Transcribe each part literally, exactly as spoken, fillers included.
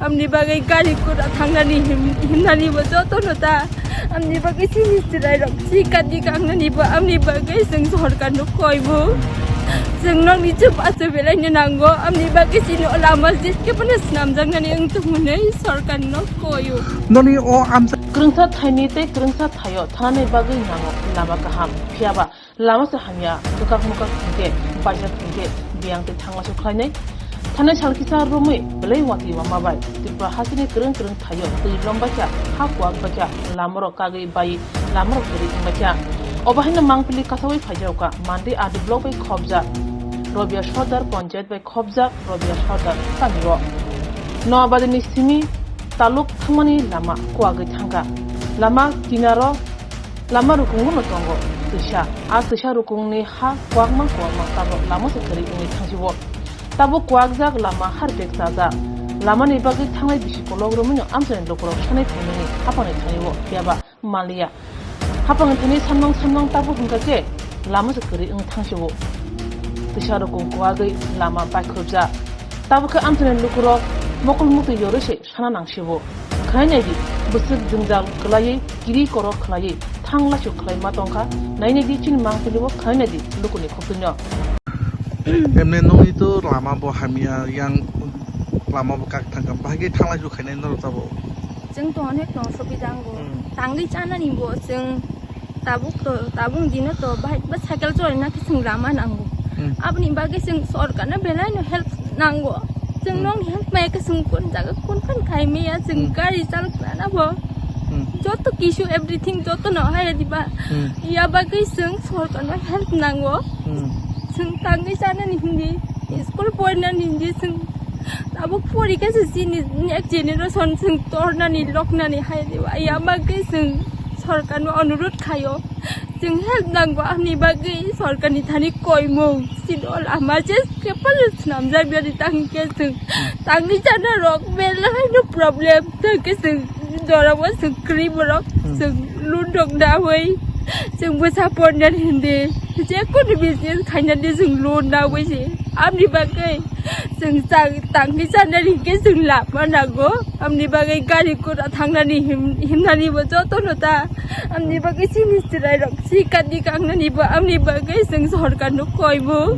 Amni bagwi gari gura thangnani him-, himnani bo joto no ta. Amni bagwi chini chwrai rok si kati kangnani bo amni bagwi chwng sorkar no koi bo. Chwng nokni chubachu belai no nango. Amni bagwi chini o lama jeske phano swnamjaknani wng tong hwnwi sorkar no koi o. Noni o amsa Kwrwngsa thaini tei kwrwngsa thaio thanani bagwi nango lama kaham. Phiyaba lama se hamya, kwkak mwkak hwnkhe, baijak hwnkhe, biyang tei thangma se khlainai. Thanai sal kisa romwi belai watwi wama bai Tripura hasteni kwrwng kwrwng thaio twi lom baikha, ha kuak baikha, lamarok kagwi bai lamarok kwrwi wng baikha. Obo haino mangpili kasawi phaijakha, Mandi R D block bai khopjak Robia Sordar, Panchayat bai khopjak Robia Sordar kamio. Noabadini simi taluk thangmani lama kuagwi thangkha. Lama kinaro lama rukungo no tongo twisa. A twisa rukungni ha kwakma kwakma tabuk lama se kwrwi wngwi thangsio. Tabuk kwakjak lama harbek chajak. Lamani bagwi thangnai bisi kolok romwino amchaini lukurok sanai phaimani haphangni thanio phiyaba manliya. Haphangni thani samnang samnang tabuk hwnkha khe lama se kwrwi wng thangsio. Twisa rukung kwagwi lama baikhurjak. Tabuk khe amchaini lukurok mokol muktwi yorwi se sana nangsio. Khainai di, bwswk jwngjal kwlaiwi, kiri korok khwlaiwi, thang laisuk khwlaima tongkha, nainai di chini mangpili o khainai di, lukuni khoktuino. Emne nokni to lama bo hamya, yang lama bo kak thangkha, bahai khe thang laisuk khainai norok tabuk. Chwng to onek tong sopi jango. Hmm. Tangwi chanani bo chwng Tabuk to, tabuk dino to bahai ba cycle cholaina khe chwng lama nango. Hmm. Aboni bagwi chwng sorkarno belaino help nango. Chwng Hmm. nokni help maya khe chwng kun jaga kun kun khai maya chwng Hmm. gari chalok nana bo. Hmm. Joto kisu everything joto no hai diba. Hmm. Ya bagwi chwng sorkarno help nango. Hmm. Chwng tangwi chanani hindi, Hmm. school porinani hindi chwng tabuk porikha se chini next generation chwng tornani loknani hai diba. Ya bagwi chwng sorkarno onurot khaio. Chwng help nango, amni bagwi sorkarni thani koimung. Chini o lama je kepal swnamjak nani tangkhe chwng tangwi chana rok belai no problem. Tangkhe chwng jorabo chwng kwrwi borok Hmm. chwng loan rok nawi chwng bwsa pornani hindi. Je kunu business khainani chwng loan nawi se. Amni bagwi chwng chang tangwi chanani hinkhe chwng lama nango. Amni bagwi gari gura thangnani him-, himnani bo joto no ta. Amni bagwi chini chwrai rok si kati kangnani bo amni bagwi chwng sorkar no koi bo.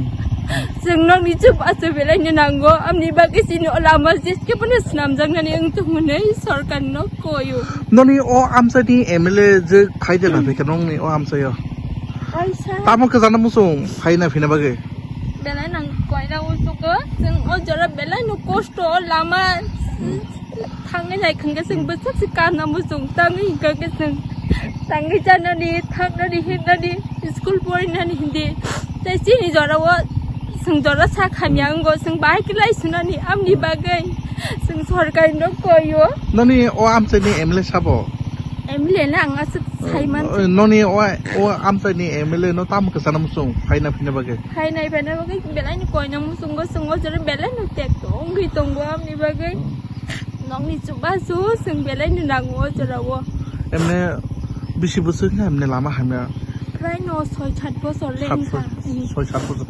Chwng nokni chubachu belai no nango. Amni bagwi chini o lama jeske phano swnamjaknani wng tong hwnwi sorkar no koi o. Noni o amchaini M L A je phai de na Hmm. phai khe nokni o amchaio. Kaisa. Tamo kwchangno muchung phai na phina bagwi. Belai nang koina uchugo, chwng o jora belai no kosto, lama Hmm. thangwi nai khwngkhe chwng bwswk se kanna muchung, tangwi hinkhe chwng tangwi chanani, thangnani, hinani, school porinani hindi. Tei chini jora o chwng jora sak hamya Hmm. wngo, chwng bahai khe lai sunani, amni bagwi chwng sorkari no koi o. Noni o amchaini M L A sabo? M L A na ang aswk sai man. Noni o, o amchaini M L A no tamo kwchangno muchung phaina phina bagwi? Phaina phina bagwi belai ni koina muchungo chwng o jora belai no tek to wngwi tongo amni bagwi. Hmm. Nokni chubachu chwng belai no nango o jora o. Emne bisi bwswk wngkha emne lama hamya? Prai no soi sat bochor le Sat wngkha. Soi, soi sat bochor.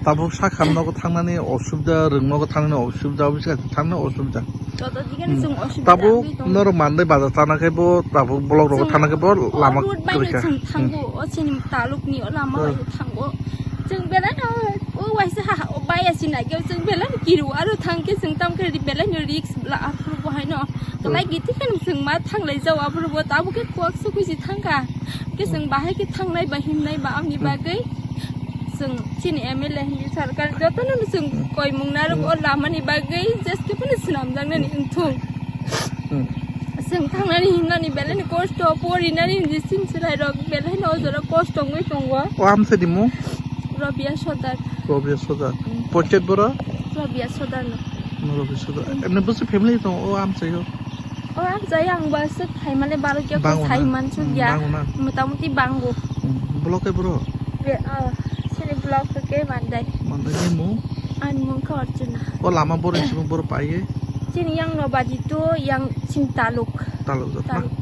Tabuk sakha nogo thangnani osubida, rwng nogo thangnani osubida, obo se thangna osubida. Joto digini Hmm. chwng osubida Tabuk wngwi tongo. Norok mandai bazar thana khe bo, tabuk block rogo Chwng thana khe bo o lama road bai no kwrwi kha. Chwng Hmm. thango, o chini taluk ni o lama Hmm. bai no thango. Chwng belai no o waisa ha, o bai asi na khe chwng belai no kiru aro thang khe chwng tam khe belai no risk bla aphuru bo hai no. Hmm. Belai giti khe chwng ma thanglai jao aphuru bo tabuk khe kuak sukui si thangkha. Khe chwng bahai khe thangnai ba himnai ba amni Hmm. bagwi chwng chini M L A hini sarkar jotono chwng Hmm. koimung narwk Hmm. o lamani bagwi jeske phano swnamjaknani wngthung. Hmm. Chwng thangnani himnani belai ni kosto, porinani hindi chini chwrai rok belai no o jora kosto wngwi tongo. O amsa di mung? Robia Sordar. Robia Sordar. Hmm. Porchet boro? Robia Sordar no. No, Robia Sordar. Emne bwswk family tongo o amsa yo? O amsa yang ba swk thaimale baro kya ko Bango na? Saiman suk Hmm, ya. Bango na? Motamuti bango. Hmm, block e boro? Be, ah, sini block ke Mandai. Mandai ni mung? Ani mung khe Arjuna. O lama boro sibung boro paiye? Sini yang no badi to yang sini taluk. Taluk jat na? Taluk.